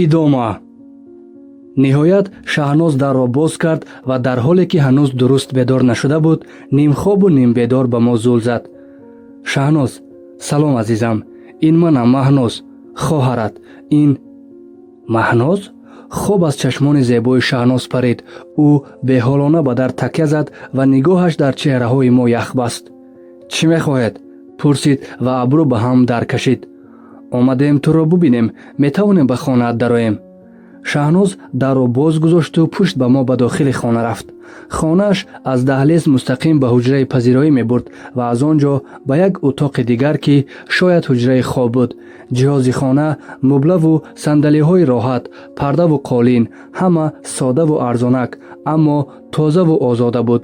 Идома. Ниҳоят Шаҳноз дарро боз кард ва дар ҳоле ки ҳанӯз дуруст бедор нашуда буд, нимхобу нимбедор ба мо зул зад. Шаҳноз: «Салом, азизам, ин манам, Маҳноз, хоҳарат». Ин Маҳноз? Хоб аз чашмони зебои Шаҳноз парид. Ӯ беҳолона ба дар такя зад ва нигоҳаш дар чеҳраҳои мо ях баст. «Чӣ мехоҳед?» — пурсид ва абрӯ ба ҳам даркашид. «Омадем туро бубинем. Метавонем ба хонаат дароем?» Шаҳноз дарро боз гузошту пушт ба мо ба дохили хона рафт. Хонааш аз даҳлез мустақим ба ҳуҷраи пазироӣ мебурд ва аз он ҷо ба як утоқи дигар, ки шояд ҳуҷраи хоб буд. Ҷиҳози хона, мӯблаву сандалиҳои роҳат, пардаву қолин ҳама содаву арзонак, аммо тозаву озода буд.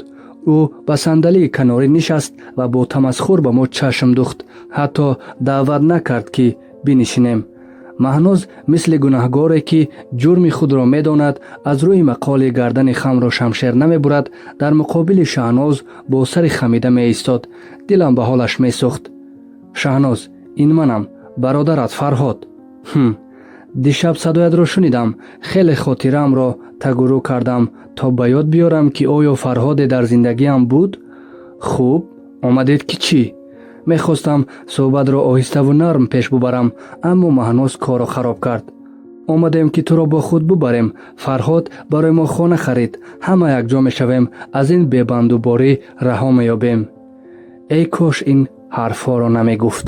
Ӯ ба сандалии канорӣ нишаст ва бо тамасхур ба мо чашм духт, ҳатто даъват накард, ки бинишинем. Маҳноз мисли гунаҳгоре, ки ҷурми худро медонад, аз рӯи мақоли «гардани хамро шамшер намебурад», дар муқобили Шаҳноз бо сари хамида меистод. Дилам ба ҳолаш месӯхт. Шаҳноз: «Ин манам, бародарат Фарҳод. Ҳм, дишаб садоятро шунидам. Хеле хотираамро тагурӯ кардам, то ба ёд биёрам, ки оё Фарҳоде дар зиндагиам буд. Хуб, омадед ки чӣ?» Мехостам суҳбатро оҳиставу нарм пеш бубарам, аммо Маҳноз корро хароб кард. «Омадем, ки туро бо худ бубарем. Фарҳод барои мо хона харид. Ҳама якҷо мешавем, аз ин бебандуборӣ раҳо меёбем». Эй кош ин ҳарфҳоро намегуфт.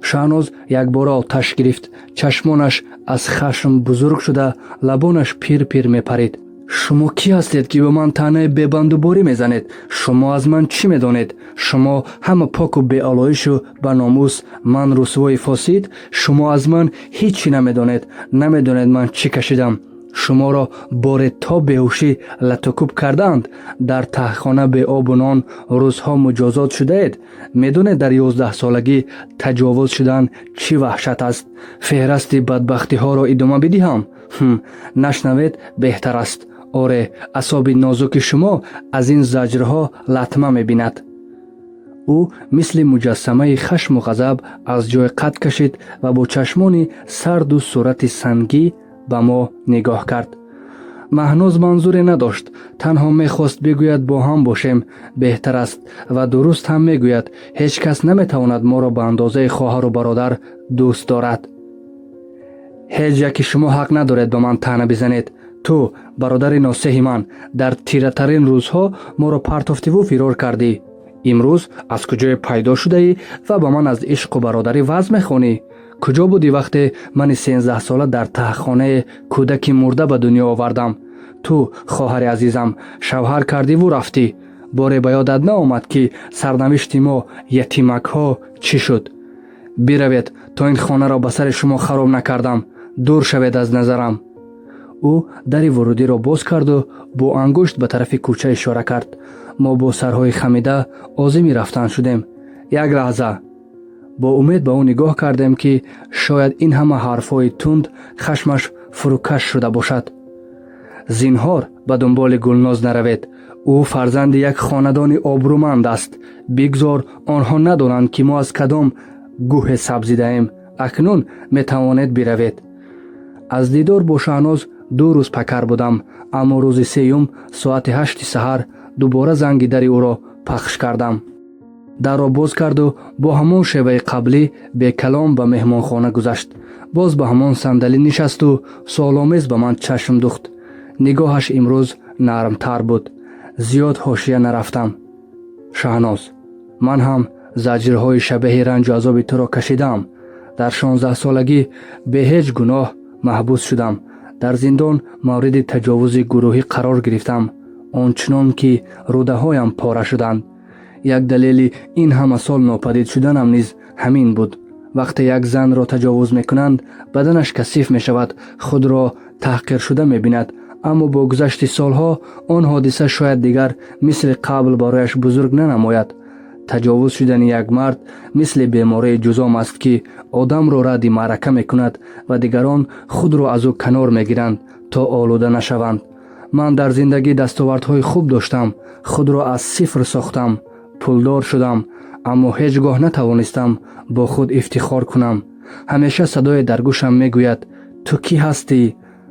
Шаҳноз якбора оташ гирифт. Чашмонаш аз хашм бузург шуда, лабонаш пир пир мепарид. «Шумо кӣ ҳастед, ки ба ман таънаи бебандуборӣ мезанед? Шумо аз ман чӣ медонед? Шумо ҳама поку беолоишу ба номус, ман русвои фосид. Шумо аз ман ҳеҷ чӣ намедонед. Намедонед, ман чӣ кашидам. Шуморо боре то беҳушӣ латукӯб кардаанд. Дар таҳхона беобу нон рӯзҳо муҷозот шудаед. Медонед, дар 11-солагӣ таҷовуз шудан чӣ ваҳшат аст? Феҳрасти бадбахтиҳоро идома бидиҳам? Нашнавед беҳтар аст. Оре, асоби нозуки шумо аз ин заҷрҳо латма мебинад». Ӯ мисли муҷассамаи хашму ғазаб аз ҷой қад кашид ва бо чашмони сарду сурати сангӣ ба мо нигоҳ кард. Маҳноз манзуре надошт, танҳо мехост бигӯяд, бо ҳам бошем беҳтар аст, ва дуруст ҳам мегӯяд, ҳеҷ кас наметавонад моро ба андозаи хоҳару бародар дӯст дорад. «Ҳеҷ яке шумо ҳақ надоред ба ман таъна бизанед. Ту, бародари носеҳи ман, дар тиратарин рӯзҳо моро партофтиву фирор кардӣ. Имрӯз аз куҷое пайдо шудаӣ ва ба ман аз ишқу бародарӣ ваъз мехонӣ? Куҷо будӣ, вақте мани 13-сола дар таҳхонае кӯдаки мурда ба дунё овардам? Ту, хоҳари азизам, шавҳар кардиву рафтӣ. Боре ба ёдат наомад, ки сарнавишти мо, ятимакҳо, чӣ шуд? Биравед, то ин хонаро ба сари шумо хароб накардам. Дур шавед аз назарам». Ӯ дари вурудиро боз карду бо ангушт ба тарафи кӯча ишора кард. Мо бо сарҳои хамида озими рафтан шудем. Як лаҳза. Бо умед ба ӯ нигоҳ кардем, ки шояд ин ҳама ҳарфҳои тунд хашмаш фурӯкаш шуда бошад. «Зинҳор ба дунболи Гулноз наравед. Ӯ фарзанди як хонадони обрӯманд аст. Бигзор онҳо надонанд, ки мо аз кадом гӯҳе сабзидаем. Акнун метавонед биравед». Аз дидор бо Шаҳноз 2 рӯз пакар будам, аммо рӯзи сеюм соати 8-и саҳар дубора занги дари ӯро пахш кардам. Дарро боз карду бо ҳамон шеваи қаблӣ бекалом ба меҳмонхона гузашт. Боз ба ҳамон сандалӣ нишасту суоломез ба ман чашм духт. Нигоҳаш имрӯз нармтар буд. Зиёд ҳошия нарафтам. Шаҳноз: «Ман ҳам заҷрҳои шабеҳи ранҷу азоби туро кашидаам. Дар 16-солагӣ бе ҳеҷ гуноҳ маҳбус шудам. Дар зиндон мавриди таҷовузи гурӯҳӣ қарор гирифтам, ончунон ки рӯдаҳоям пора шуданд. Як далели ин ҳама сол нопадид шуданам низ ҳамин буд. Вақте як занро таҷовуз мекунанд, баданаш касиф мешавад, худро таҳқиршуда мебинад, аммо бо гузашти солҳо он ҳодиса шояд дигар мисли қабл барояш бузург нанамояд. Таҷовуз шудани як мард мисли бемории ҷузом аст, ки одамро радди маърака мекунад ва дигарон худро аз ӯ канор мегиранд, то олуда нашаванд. Ман дар зиндагӣ дастовардҳои хуб доштам, худро аз сифр сохтам, пулдор шудам, аммо ҳеҷ гоҳ натавонистам бо худ ифтихор кунам. Ҳамеша садое дар гӯшам мегӯяд: Ту кӣ ҳастӣ?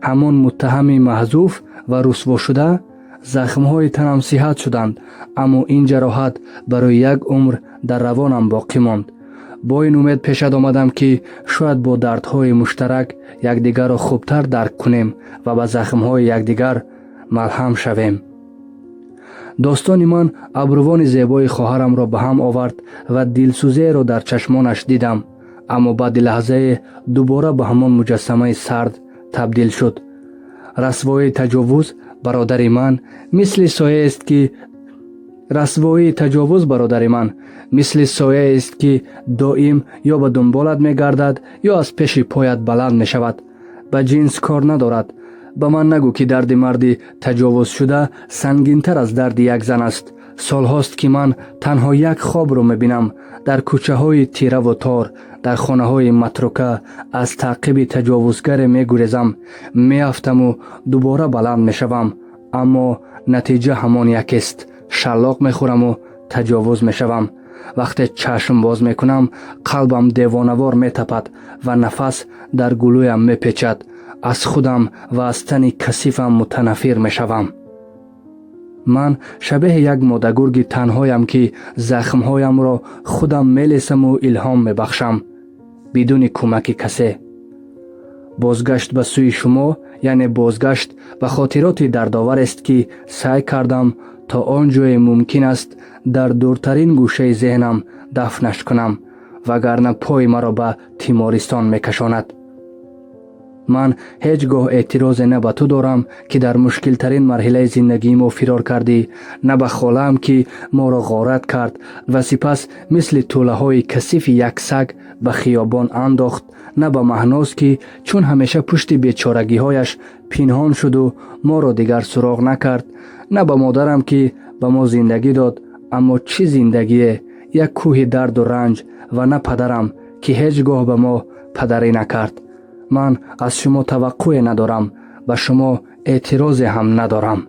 Ҳамон муттаҳами маҳзуф ва русвошуда? Захмҳои танам сиҳат шуданд, аммо ин ҷароҳат барои як умр дар равонам боқӣ монд. Бо ин умед пешат омадам, ки шояд бо дардҳои муштарак якдигарро хубтар дарк кунем ва ба захмҳои якдигар малҳам шавем. Достони ман абрувони зебои хоҳарамро ба ҳам овард ва дилсӯзееро дар чашмонаш дидам, аммо баъди лаҳзае дубора ба ҳамон муҷассамаи сард табдил шуд. Расвоии таҷовуз, бародари ман, мисли сояест, ки расвоии таҷовуз, бародари ман, мисли сояест, ки доим ё ба дунболат мегардад, ё аз пеши поят баланд мешавад. Ба ҷинс кор надорад. Ба ман нагӯ, ки дарди марди таҷовузшуда сангинтар аз дарди як зан аст. Солҳост, ки ман танҳо як хобро мебинам: дар кӯчаҳои тираву тор, дар хонаҳои матрука аз таъқиби таҷовузгаре мегурезам, меафтаму дубора баланд мешавам, аммо натиҷа ҳамон якест: шаллоқ мехӯраму таҷовуз мешавам. Вақте чашм боз мекунам, қалбам девонавор метапад ва нафас дар гулӯям мепечад. Аз худам ва аз тани касифам мутанаффир мешавам. Ман шабеҳи як модагурги танҳоям, ки захмҳоямро худам мелесаму илҳом мебахшам бидуни кӯмаки касе. Бозгашт ба сӯи шумо, яъне бозгашт ба хотироти дардоварест, ки саъй кардам то он ҷое мумкин аст дар дуртарин гӯшаи зеҳнам дафнаш кунам, вагарна пои маро ба тимористон мекашонад. Ман ҳеҷ гоҳ эътирозе на ба ту дорам, ки дар мушкилтарин марҳилаи зиндагии мо фирор кардӣ, на ба холаам, ки моро ғорат кард ва сипас мисли тӯлаҳои касифи як саг ба хиёбон андохт, на ба Маҳноз, ки чун ҳамеша пушти бечорагиҳояш пинҳон шуду моро дигар суроғ накард, на ба модарам, ки ба мо зиндагӣ дод, аммо чӣ зиндагие: як кӯҳи дарду ранҷ, ва на падарам, ки ҳеҷ гоҳ ба мо падарӣ накард. Ман аз шумо таваққӯе надорам, ба шумо эътирозе ҳам надорам.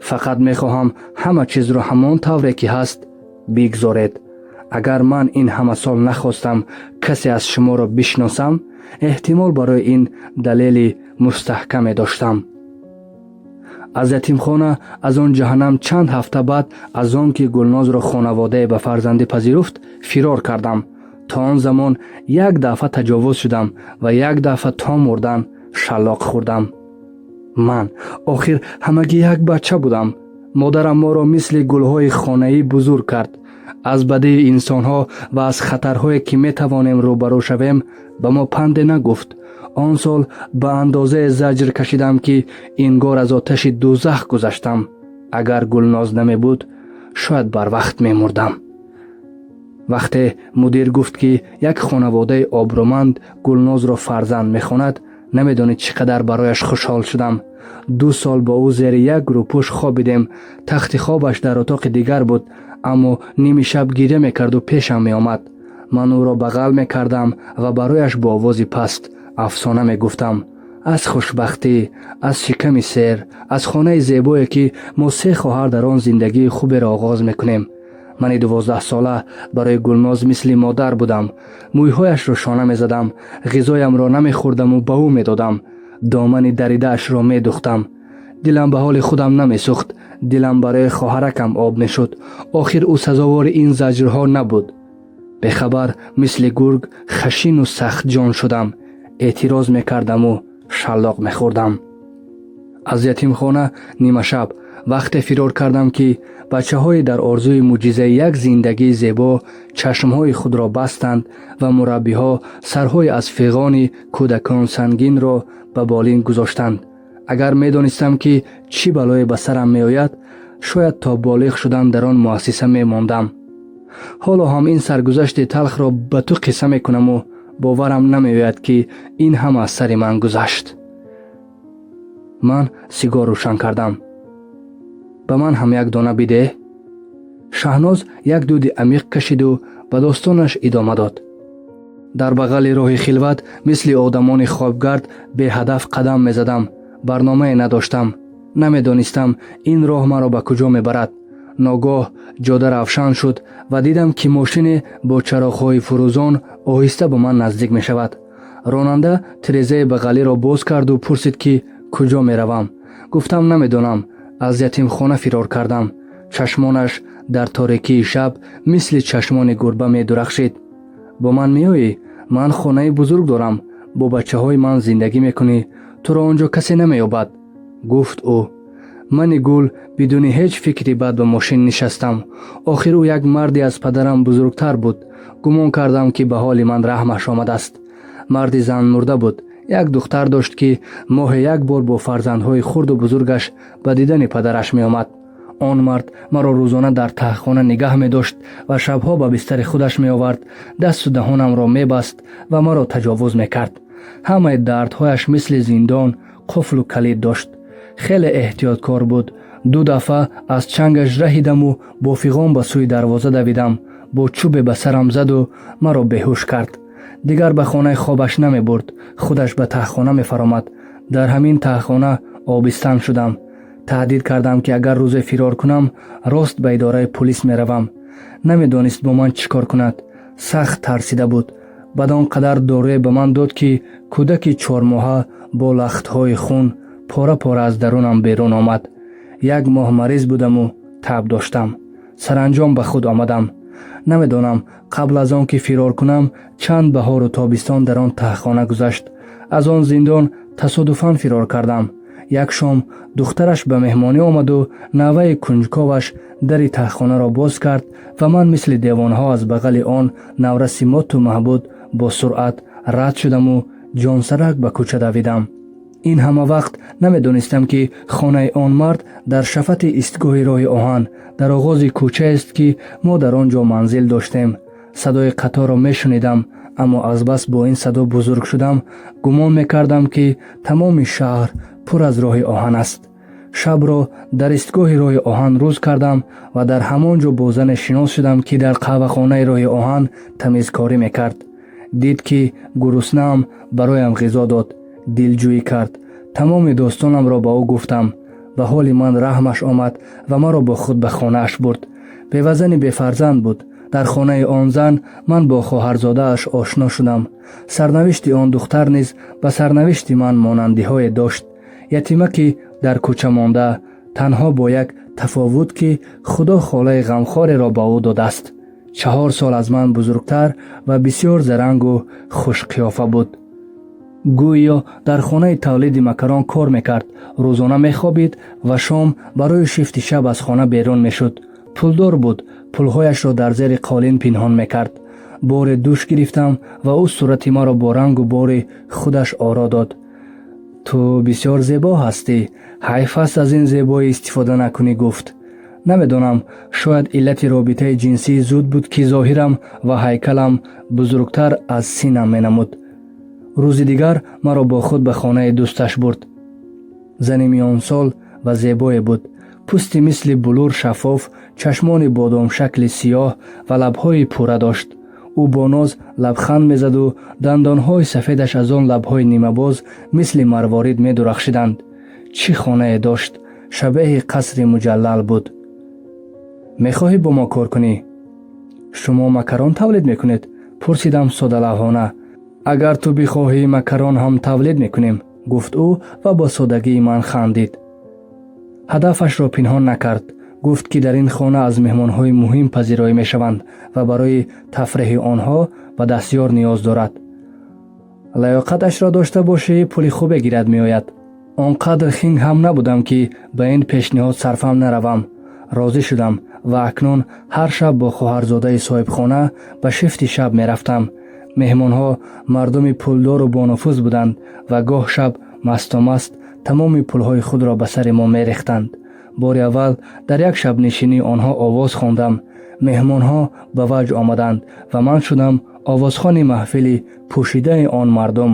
Фақат мехоҳам ҳама чизро ҳамон тавре ки ҳаст бигзоред. Агар ман ин ҳама сол нахостам касе аз шуморо бишносам, эҳтимол барои ин далели мустаҳкаме доштам. Аз ятимхона, аз он ҷаҳаннам, чанд ҳафта баъд аз он ки Гулнозро хонаводае ба фарзандӣ пазируфт, фирор кардам. То он замон як дафъа таҷовуз шудам ва як дафъа то мурдан шаллоқ хӯрдам. Ман охир ҳамагӣ як бача будам. Модарам моро мисли гулҳои хонаӣ бузург кард. Аз бадии инсонҳо ва аз хатарҳое, ки метавонем рӯбарӯ шавем, ба мо панде нагуфт. Он сол ба андозае заҷр кашидам, ки ингор аз оташи дӯзах гузаштам. Агар Гулноз намебуд, шояд барвақт мемурдам. Вақте мудир гуфт, ки як хонаводаи обрӯманд Гулнозро фарзанд мехонад, намедонед чӣ қадар барояш хушҳол шудам. 2 сол бо ӯ зери як рӯпӯш хобидем. Тахти хобаш дар утоқи дигар буд, аммо ними шаб гиря мекарду пешам меомад. Ман ӯро бағал мекардам ва барояш бо овози паст афсона мегуфтам: аз хушбахтӣ, аз шиками сер, аз хонаи зебое, ки мо се хоҳар дар он зиндагии хуберо оғоз мекунем. Мани 12-сола барои Гулноз мисли модар будам. Мӯйҳояшро шона мезадам, ғизоямро намехӯрдаму ба ӯ медодам, домани даридаашро медухтам. Дилам ба ҳоли худам намесӯхт, дилам барои хоҳаракам об мешуд. Охир ӯ сазовори ин заҷрҳо набуд. Бехабар мисли гург хашину сахтҷон шудам, эътироз мекардаму шаллоқ мехӯрдам. Аз ятимхона нимашаб вақте фирор кардам, ки бачаҳое дар орзуи мӯъҷизаи як зиндагии зебо чашмҳои худро бастанд ва мураббиҳо сарҳои аз фиғони кӯдакон сангинро ба болин гузоштанд. Агар медонистам, ки чӣ балое ба сарам меояд, шояд то болиғ шудан дар он муассиса мемондам. Ҳоло ҳам ин саргузашти талхро ба ту қисса мекунаму боварам намеояд, ки ин ҳама аз сари ман гузашт. Ман сигор рӯшан кардам. Ба ман ҳам як дона бидеҳ. Шаҳноз як дуди амиқ кашиду ба достонаш идома дод. Дар бағали роҳи хилват мисли одамони хобгард беҳадаф қадам мезадам. Барномае надоштам, намедонистам, ин роҳ маро ба куҷо мебарад. Ногоҳ ҷода равшан шуд ва дидам, ки мошине бо чароғҳои фурӯзон оҳиста ба ман наздик мешавад. Ронанда тирезаи бағалиро боз карду пурсид, ки куҷо меравам. Гуфтам, намедонам, аз ятимхона фирор кардам. Чашмонаш дар торикии шаб мисли чашмони гурба медурахшид. Бо ман меоӣ? Ман хонаи бузург дорам, бо бачаҳои ман зиндагӣ мекунӣ, туро он ҷо касе намеёбад, гуфт ӯ. Мани гул бидуни ҳеҷ фикри бад ба мошин нишастам. Охир ӯ як марде аз падарам бузургтар буд. Гумон кардам, ки ба ҳоли ман раҳмаш омадааст. Марди зан мурда буд. Як духтар дошт, ки моҳе як бор бо фарзандҳои хурду бузургаш ба дидани падараш меомад. Он мард маро рӯзона дар таҳхона нигаҳ медошт ва шабҳо ба бистари худаш меовард, дасту даҳонамро мебаст ва маро таҷовуз мекард. Ҳамаи дардҳояш мисли зиндон қуфлу калид дошт. Хеле эҳтиёткор буд. Ду дафъа аз чангаш раҳидаму бо фиғон ба сӯи дарвоза давидам. Бо чӯбе ба сарам заду маро беҳуш кард. Дигар ба хонаи хобаш намебурд, худаш ба таҳхона мефаромад. Дар ҳамин таҳхона обистан шудам. Таҳдид кардам, ки агар рӯзе фирор кунам, рост ба идораи пулис меравам. Намедонист, бо ман чӣ кор кунад. Сахт тарсида буд. Бад он қадар доруе ба ман дод, ки кӯдаки 4 моҳа бо лахтҳои хун пора пора аз дарунам берун омад. Як моҳ мариз будаму таб доштам. Саранҷом ба худ омадам. Намедонам, қабл аз он ки фирор кунам, чанд баҳору тобистон дар он таҳхона гузашт. Аз он зиндон тасодуфан фирор кардам. Як шом духтараш ба меҳмонӣ омаду наваи кунҷковаш дари таҳхонаро боз кард ва ман мисли девонаҳо аз бағали он навраси моту маҳбуд бо суръат рад шудаму ҷонсарак ба кӯча давидам. Ин ҳама вақт намедонистам, ки хонаи он мард дар шафати истгоҳи роҳи оҳан, дар оғози кӯчаест, ки мо дар он ҷо манзил доштем. Садои қаторро мешунидам, аммо азбас бо ин садо бузург шудам, гумон мекардам, ки тамоми шаҳр пур аз роҳи оҳан аст. Шабро дар истгоҳи роҳи оҳан рӯз кардам ва дар ҳамон ҷо бо зане шинос шудам, ки дар қаҳвахонаи роҳи оҳан тамизкорӣ мекард. Дид, ки гуруснаам, бароям ғизо дод, дилҷӯӣ кард. Тамоми достонамро ба ӯ гуфтам. Ба ҳоли ман раҳмаш омад ва маро бо худ ба хонааш бурд. Бевазани бефарзанд буд. Дар хонаи он зан ман бо хоҳарзодааш ошно шудам. Сарнавишти он духтар низ ба сарнавишти ман монандиҳое дошт: ятима, ки дар кӯча монда, танҳо бо як тафовут, ки Худо холаи ғамхореро ба ӯ додааст. 4 сол аз ман бузургтар ва бисёр зарангу хушқиёфа буд. Гӯё дар хонаи тавлиди макарон кор мекард. Рӯзона мехобид ва шом барои шифти шаб аз хона берун мешуд. Пулдор буд, пулҳояшро дар зери қолин пинҳон мекард. Боре душ гирифтам ва ӯ сурати маро бо рангу бори худаш оро дод. «Ту бисёр зебо ҳастӣ, ҳайф аст, аз ин зебоӣ истифода накунӣ», гуфт. Намедонам, шояд иллати робитаи ҷинсии зуд буд, ки зоҳирам ва ҳайкалам бузургтар аз синам менамуд. Рӯзи дигар маро бо худ ба хонаи дӯсташ бурд. Зани миёнсол ва зебое буд: пӯсти мисли булур шаффоф, чашмони бодомшакли сиёҳ ва лабҳои пурра дошт. Ӯ бо ноз лабханд мезаду дандонҳои сафедаш аз он лабҳои нимабоз мисли марворид медурахшиданд. Чӣ хонае дошт! Шабеҳи қасри муҷаллал буд. «Мехоҳӣ бо мо кор кунӣ?» «Шумо макарон тавлид мекунед?» пурсидам содалавҳона. «Агар ту бихоҳӣ, макарон ҳам тавлид мекунем», гуфт ӯ ва бо содагии ман хандид. Ҳадафашро пинҳон накард. Гуфт, ки дар ин хона аз меҳмонҳои муҳим пазироӣ мешаванд ва барои тафреҳи онҳо ба дастёр ниёз дорад. Лаёқаташро дошта бошӣ, пули хубе гирад меояд. Он қадр хинг ҳам набудам, ки ба ин пешниҳод сарфам наравам. Розӣ шудам ва акнун ҳар шаб бо хоҳарзодаи соҳибхона ба шифти шаб мерафтам. Меҳмонҳо мардуми пулдору бонуфуз буданд ва гоҳ шаб мастомаст тамоми пулҳои худро ба сари мо мерехтанд. Бори аввал дар як шабнишинии онҳо овоз хондам. Меҳмонҳо ба ваҷд омаданд ва ман шудам овозхони маҳфили пӯшидаи он мардум.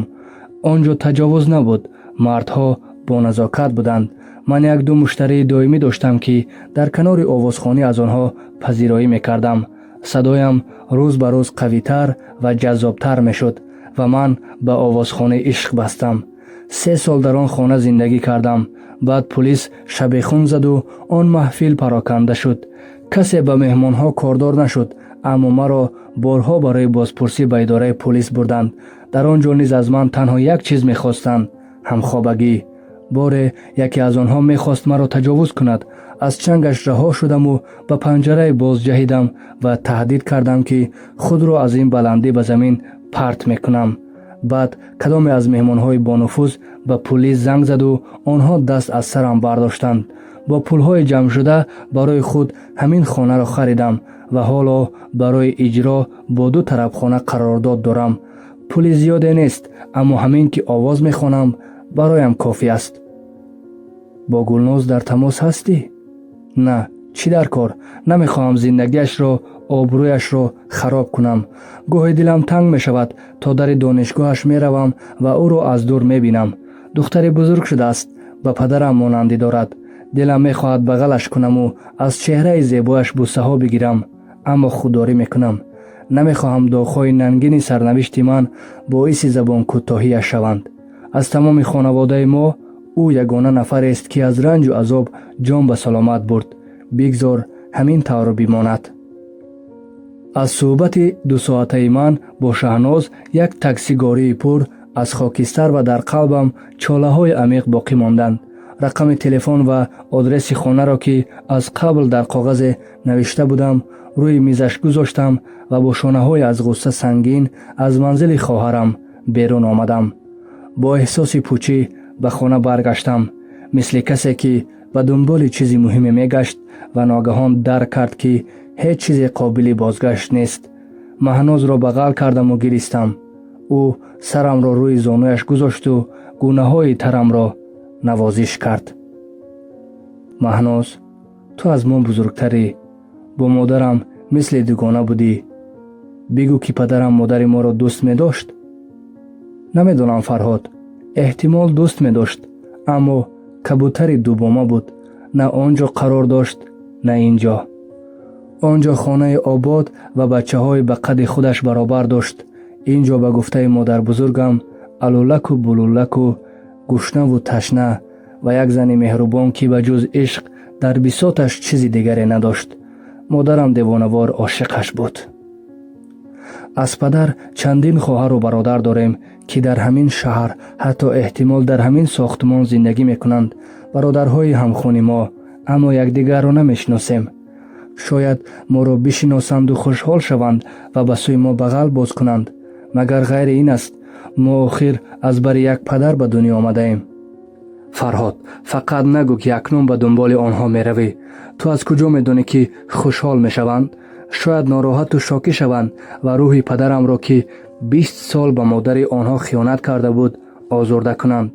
Он ҷо таҷовуз набуд, мардҳо боназокат буданд. Ман як-ду муштарии доимӣ доштам, ки дар канори овозхонӣ аз онҳо пазироӣ мекардам. Садоям рӯз ба рӯз қавитар ва ҷаззобтар мешуд ва ман ба овозхонӣ ишқ бастам. 3 сол дар он хона зиндагӣ кардам. Баъд пулис шабехун заду он маҳфил пароканда шуд. Касе ба меҳмонҳо кордор нашуд, аммо маро борҳо барои бозпурсӣ ба идораи пулис бурданд. Дар он ҷо низ аз ман танҳо як чиз мехостанд: ҳамхобагӣ. Боре яке аз онҳо мехост маро таҷовуз кунад. Аз чангаш раҳо шудаму ба панҷарае боз ҷаҳидам ва таҳдид кардам, ки худро аз ин баландӣ ба замин парт мекунам. Баъд кадоме аз меҳмонҳои бонуфуз ба пулис занг заду онҳо даст аз сарам бардоштанд. Бо пулҳои ҷамъшуда барои худ ҳамин хонаро харидам ва ҳоло барои иҷро бо ду тарабхона қарордод дорам. Пули зиёде нест, аммо ҳамин ки овоз мехонам, бароям кофӣ аст. Бо Гулноз дар тамос ҳастӣ? На, чӣ дар кор? Намехоҳам зиндагиашро, обрӯяшро хароб кунам. Гоҳе дилам танг мешавад, то дари донишгоҳаш меравам ва ӯро аз дур мебинам. Духтари бузург шудааст, ба падарам монандӣ дорад. Дилам мехоҳад бағалаш кунаму аз чеҳраи зебояш бусаҳо бигирам, аммо худдорӣ мекунам. Намехоҳам доғҳои нангини сарнавишти ман боиси забонкӯтоҳиаш шаванд. Аз тамоми хонаводаи мо ӯ ягона нафарест, ки аз ранҷу азоб ҷон ба саломат бурд. Бигзор ҳамин тавр бимонад. Аз суҳбати дусоатаи ман бо Шаҳноз як таксигории пур аз хокистар ва дар қалбам чолаҳои амиқ боқӣ монданд. Рақами телефон ва одреси хонаро, ки аз қабл дар коғазе навишта будам, рӯи мизаш гузоштам ва бо шонаҳои аз ғусса сангин аз манзили хоҳарам берун омадам. Бо эҳсоси пучӣ ба хона баргаштам, мисли касе, ки ба дунболи чизи муҳиме мегашт ва ногаҳон дарк кард, ки ҳеҷ чизе қобили бозгашт нест. Маҳнозро бағал кардаму гиристам. Ӯ сарамро рӯи зонуяш гузошту гӯнаҳои тарамро навозиш кард. Маҳноз, ту аз мо бузургтарӣ, бо модарам мисли дугона будӣ. Бигӯ, ки падарам модари моро дӯст медошт? Намедонам, Фарҳод, эҳтимол, дӯст медошт, аммо кабутари дубома буд. На он ҷо қарор дошт, на ин ҷо. Он ҷо хонаи обод ва бачаҳои ба қадди худаш баробар дошт. Ин ҷо, ба гуфтаи модарбузургам, алулаку булулаку, гушнаву ташна ва як зани меҳрубон, ки ба ҷуз ишқ дар бисоташ чизи дигаре надошт. Модарам девонавор ошиқаш буд. Аз падар чандин хоҳару бародар дорем, ки дар ҳамин шаҳр, ҳатто эҳтимол дар ҳамин сохтмон зиндагӣ мекунанд, бародарҳои ҳамхуни мо, аммо якдигарро намешиносем. Шояд моро бишиносанду хушҳол шаванд ва ба сӯи мо бағал боз кунанд. Магар ғайри ин аст? Мо охир аз бари як падар ба дунё омадаем. Фарҳод, фақат нагӯ, ки акнун ба дунболи онҳо меравӣ. Ту аз куҷо медонӣ, ки хушҳол мешаванд? Шояд нороҳату шокӣ шаванд ва рӯҳи падарамро, ки 20 сол ба модари онҳо хиёнат карда буд, озурда кунанд.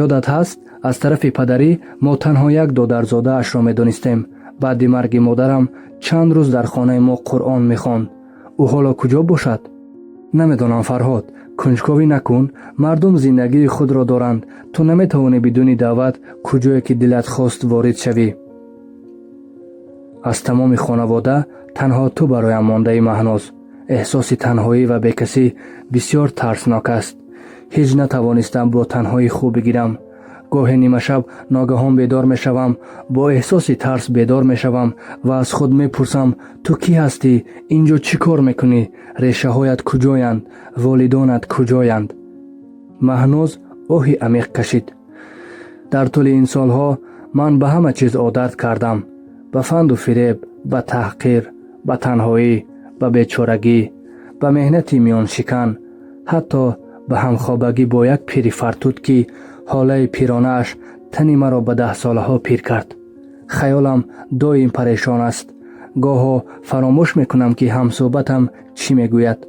Ёдат ҳаст, аз тарафи падарӣ мо танҳо як додарзодаашро медонистем. Баъди марги модарам чанд рӯз дар хонаи мо Қуръон мехонд. Ӯ ҳоло куҷо бошад? Намедонам, Фарҳод, кунҷковӣ накун. Мардум зиндагии худро доранд. Ту наметавонӣ бидуни даъват куҷое ки дилат хост ворид шавӣ. Аз тамоми хонавода танҳо ту бароям мондаи, Маҳноз. Эҳсоси танҳоӣ ва бекасӣ бисёр тарснок аст. Ҳеҷ натавонистам бо танҳоӣ хуб бигирам. Гоҳе нимашаб ногаҳон бедор мешавам, бо эҳсоси тарс бедор мешавам ва аз худ мепурсам: ту кӣ ҳастӣ? Ин ҷо чӣ кор мекунӣ? Решаҳоят куҷоянд? Волидонат куҷоянд? Маҳноз оҳи амиқ кашид. Дар тӯли ин солҳо ман ба ҳама чиз одат кардам: ба фанду фиреб, ба таҳқир, ба танҳоӣ, ба бечорагӣ, ба меҳнати миёншикан, ҳатто ба ҳамхобагӣ бо як пири фартут, ки ҳолаи пиронааш тани маро ба даҳсолаҳо пир кард. Хаёлам доим парешон аст. Гоҳо фаромӯш мекунам, ки ҳамсӯҳбатам чӣ мегӯяд.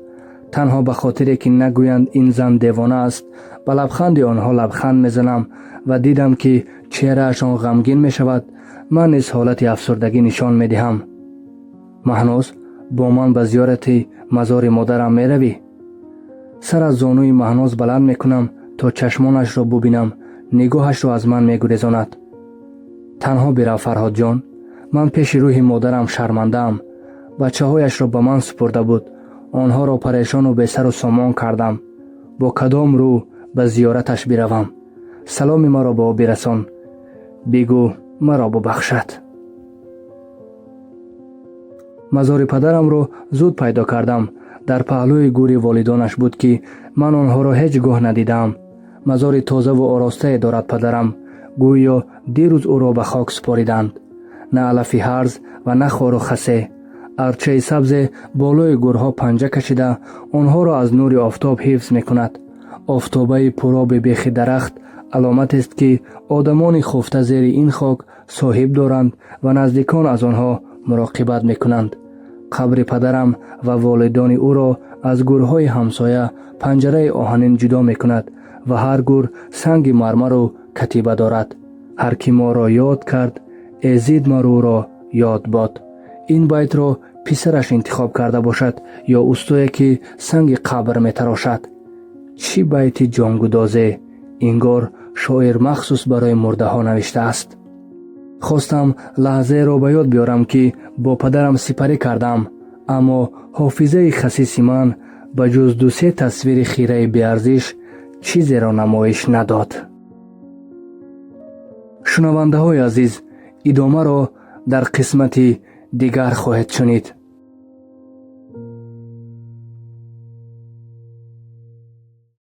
Танҳо ба хотире, ки нагӯянд ин зан девона аст, ба лабханди онҳо лабханд мезанам ва дидам, ки чеҳраашон ғамгин мешавад, ман низ ҳолати афсурдагӣ нишон медиҳам. Маҳноз, бо ман ба зиёрати мазори модарам меравӣ? Сар аз зонуи Маҳноз баланд мекунам, то чашмонашро бубинам. Нигоҳашро аз ман мегурезонад. Танҳо бирав, Фарҳодҷон. Ман пеши рӯҳи модарам шармандаам. Бачаҳояшро ба ман супурда буд. Онҳоро парешону бесару сомон кардам. Бо кадом рӯ ба зиёраташ биравам? Саломи маро ба ӯ бирасон. Бигӯ, маро бубахшад. Мазори падарамро зуд пайдо кардам. Дар паҳлӯи гӯри волидонаш буд, ки ман онҳоро ҳеҷ гоҳ надидаам. Мазори тозаву оростае дорад падарам, гӯё дирӯз ӯро ба хок супориданд. На алафи ҳарз ва на хору хасе. Арчаи сабзе болои гӯрҳо панҷа кашида, онҳоро аз нури офтоб ҳифз мекунад. Офтобаи пуроби бехи дарахт аломатест, ки одамони хуфта зери ин хок соҳиб доранд ва наздикон аз онҳо муроқибат мекунанд. Қабри падарам ва волидони ӯро аз гӯрҳои ҳамсоя панҷараи оҳанин ҷудо мекунад ва ҳар гӯр санги мармару катиба дорад. «Ҳар кӣ моро ёд кард, эзид марӯро ёд бод». Ин байтро писараш интихоб карда бошад ё устое, ки санги қабр метарошад. Чӣ байти ҷонгудозе! Ингор шоир махсус барои мурдаҳо навиштааст. Хостам лаҳзаеро ба ёд биёрам, ки бо падарам сипарӣ кардам, аммо ҳофизаи хасиси ман ба ҷуз ду-се тасвири хираи беарзиш чизеро намоиш надод. Шунавандаҳои азиз, идомаро дар қисмати дигар хоҳед шунид.